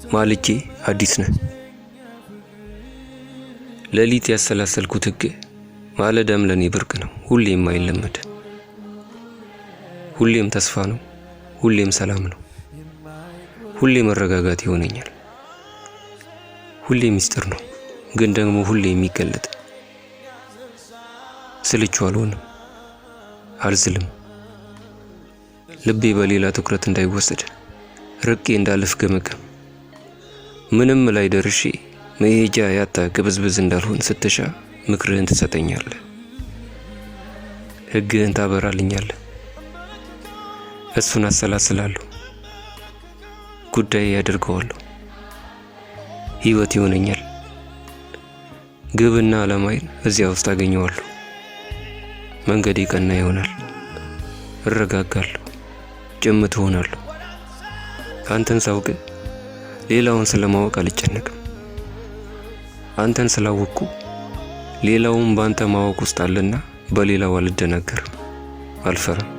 ማልጄ አዲስ ነህ። ሌሊት ያሰላሰልኩት ሕግ ማለዳም ለእኔ ብርቅ ነው፣ ሁሌም የማይለመድ፣ ሁሌም ተስፋ ነው፣ ሁሌም ሰላም ነው፣ ሁሌ መረጋጋት ይሆነኛል። ሁሌ ሚስጥር ነው፣ ግን ደግሞ ሁሌ የሚገለጥ። ስልቹ አልሆንም፣ አልዝልም። ልቤ በሌላ ትኩረት እንዳይወሰድ ርቄ እንዳልፍ ገመገም ምንም ላይ ደርሼ መሄጃ ያጣ ግብዝብዝ እንዳልሆን ስትሻ ምክርህን ትሰጠኛለህ፣ ሕግህን ታበራልኛለህ። እሱን አሰላስላለሁ፣ ጉዳይ ያደርገዋለሁ፣ ሕይወት ይሆነኛል። ግብና ዓላማዬን እዚያ ውስጥ አገኘዋለሁ። መንገዴ ቀና ይሆናል። እረጋጋለሁ፣ ጭምት እሆናለሁ። አንተን ሳውቅ ሌላውን ስለማወቅ አልጨነቅም። አንተን ስላወቅኩ ሌላውን በአንተ ማወቅ ውስጥ አለና በሌላው አልደናገርም፣ አልፈራም።